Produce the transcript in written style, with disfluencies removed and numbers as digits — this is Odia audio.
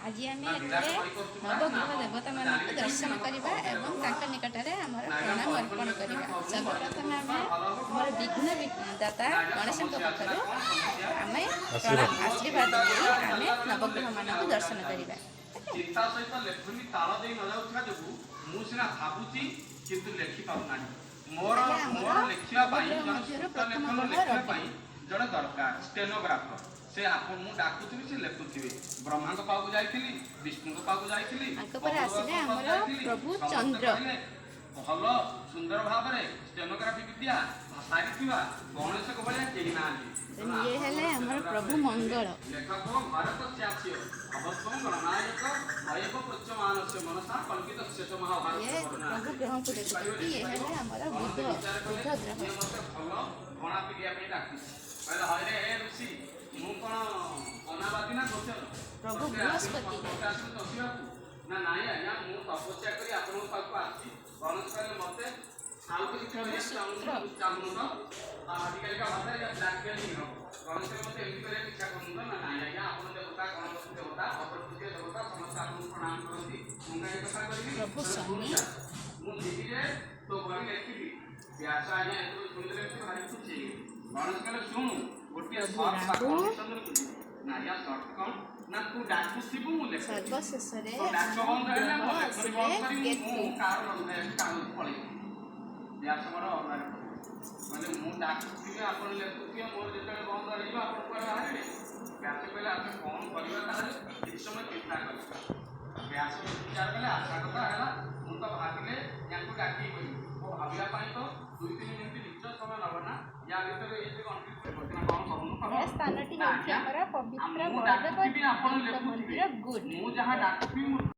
ଆଜି ଆମେ ଏଠାରେ ନବଗ୍ରହ ଦେବତାମାନଙ୍କୁ ଦର୍ଶନ କରିବା ଏବଂ ତାଙ୍କ ନିକଟରେ ଆମର ପ୍ରଣାମ ଅର୍ପଣ କରିବା। ସର୍ବପ୍ରଥମେ ଆମେ ଆମର ବିଘ୍ନ ଦାତା ଗଣେଶଙ୍କ ପାଖରୁ ଆମେ ପ୍ରଣାମ ଆଶୀର୍ବାଦ ନେଇ ଆମେ ନବଗ୍ରହମାନଙ୍କୁ ଦର୍ଶନ କରିବା। ଚିନ୍ତା ସହିତ ଲେଖନୀ ତାଳ ଦେଇ ନ ଯାଉଥିବା ଯୋଗୁଁ ମୁଁ ସିନା ଭାବୁଛି, କିନ୍ତୁ ଲେଖି ପାରୁନାହିଁ। ମୋର ତାହେଲେ ଆମର ମୋର ଲେଖିବା ପାଇଁ ନବଗ୍ରହ ଜଣେ ମଧ୍ୟରୁ ସୂତ୍ର ପ୍ରଥମ ଲେଖନ ଗ୍ରହ ଲେଖିବା ରବି। ପାଇଁ ଜଣେ ଦରକାର, ଷ୍ଟେନୋଗ୍ରାଫର। ସେ ଆପଣ ମୁଁ ଡାକୁଥିବି, ସେ ଲେଖୁଥିବେ। ବ୍ରହ୍ମାଙ୍କ ପାଖକୁ ଯାଇଥିଲି, ବିଷ୍ଣୁଙ୍କ ପାଖକୁ ଯାଇଥିଲି, ତାଙ୍କ ପରେ ଆସିଲେ ପବନ ପାଖକୁ ଆମର ଯାଇଥିଲି। ପ୍ରଭୁ ସମସ୍ତେ ଚନ୍ଦ୍ର। କହିଲେ, ଭଲ ସୁନ୍ଦର ଭାବରେ ଷ୍ଟେନୋଗ୍ରାଫି ବିଦ୍ୟା ସାରିଥିବା ଗଣେଶଙ୍କ ଭଳିଆ କେହି ନାହାନ୍ତି। ତେଣୁ ଇଏ ଆପଣ ହେଲେ ଆମର ଷ୍ଟେନୋଗ୍ରାଫର ପ୍ରଭୁ ମଙ୍ଗଳ। ଲେଖକ ଭାରତସ୍ୟାସ୍ୟ ଅବସ୍ୱଂ ଗଣନାୟକ ଭୟବ ପ୍ରୋଚ୍ୟମାନସ୍ୟ ମନସା କଳ୍ପିତସ୍ୟ ଚ ମହାଭାରତ। ଇଏ ପ୍ରଭୁ ଗ୍ରହଙ୍କୁ ଦେଖୁଛନ୍ତି। ଇଏ ହେଲେ ଆମର ବୁଧ, ବୁଧ ଗ୍ରହ। ଇଏ ମତେ ଭଲ ଗଣା ପିଟିବା ପାଇଁ ଡାକୁଛି। କହିଲେ, ହଇରେ ଏ ଋଷି, ମୁଁ କଣ ଅନାବାଦୀ ନା ଗୋଚର? ପ୍ରଭୁ ତତେ ଆସିକି ବୃହସ୍ପତି। ମତେ ଆସିକି ତୋଷିବାକୁ? ନା, ନାଇଁ ଆଜ୍ଞା, ମୁଁ ତପସ୍ୟା କରି ଆପଣଙ୍କ ପାଖକୁ ଆସିଛି। ଗଣେଶ କହିଲେ, ମତେ ଆଉ କିଛି ପ୍ରଭୁ କରିବାକୁ ଶୁକ୍ର। ଚାହୁଁନୁ ଚାହୁଁନୁ ତ? ଆଉ ଆଜିକାଲିକା ଭାଷାରେ ବ୍ଲାକମେଲିଂ ହବ। ଗଣେଶ କହିଲେ, ମତେ ଏମିତି କରିବାକୁ ଇଚ୍ଛା କରୁନୁ ତ? ନା, ନାଇଁ ଆଜ୍ଞା, ଆପଣ ଦେବତା, ଗଣପତି ଦେବତା, ଅଗ୍ରପୂଜ୍ୟ ଦେବତା, ସମସ୍ତେ ଆପଣଙ୍କୁ ପ୍ରଣାମ କରନ୍ତି, ମୁଁ କାହିଁ କଥା କରିବି? ପ୍ରଭୁ କହିଲେ, ଶନି। ଶୁଣୁ, ମୁଁ ଯିବି ଯେ ତୋ ବହି ଲେଖିବି। ବ୍ୟାସ ଆଜ୍ଞା ଏସବୁ ଶୁଣିଦେଲେ ଏମିତି ଭାରି ଖୁସି ହେଇଗଲେ। ଗଣେଶ କହିଲେ, ଶୁଣୁ, ଗୋଟିଏ ପ୍ରଭୁ ସର୍ତ୍ତ ବା ରାହୁ। କଣ୍ଡିସନରେ ଯିବି। ନା ଆଜ୍ଞା, ସର୍ତ୍ତ କ'ଣ? ନା, ତୁ ଡାକୁଥିବୁ, ମୁଁ ଲେଖିବି। ସର୍ବଶେଷରେ ତୋ ଡାକ ଆମ ବନ୍ଦ ହେଲେ ଗ୍ରହ ମୋ ଲେଖନୀ ଆସିଲେ ବନ୍ଦ କରିବି। କେତୁ। ମୁଁ କାହାର କାଗଜ ପଳେଇବି। ବ୍ୟାସ ବଡ଼ ଅଲଗା କହିଲେ, ମୁଁ ଡାକୁଥିବି, ଆପଣ ଲେଖୁଥିବେ, ମୋର ଯେତେବେଳେ ବନ୍ଦ ହେଇଯିବ, ଆପଣ କୁଆଡ଼େ ବାହାରିବେ? ବ୍ୟାସ କହିଲେ, ଆମେ କ'ଣ କରିବା ତାହେଲେ? କିଛି ସମୟ ଚିନ୍ତା କଲେ। ବ୍ୟାସ ବିଚାର କଲେ, ଆଶା କଥା ହେଲା, ମୁଁ ତ ଭାବିଲେ ୟାଙ୍କୁ ଡାକିବି ବୋଲି, ମୋ ଭାବିବା ପାଇଁ ତ 2-3 ମିନିଟ୍ ନିଶ୍ଚୟ ସମୟ ନେବ ନା? ୟା ଭିତରେ ଏଇ ଯେ ଗଣ୍ଠି ନା କ'ଣ କହୁନୁ କହ। ଏ ସ୍ଥାନଟି ନା ହେଉଛି ଆଜ୍ଞା, ଆମର ପବିତ୍ର ମୁଁ ବଳଦେବ ଡାକୁଥିବି, ଆପଣ ଜୀଉଙ୍କ ଲେଖୁଥିବେ। ମନ୍ଦିର ଗୁଡ୍। ମୁଁ ଯାହା ଡାକୁଥିବି, ମୁଁ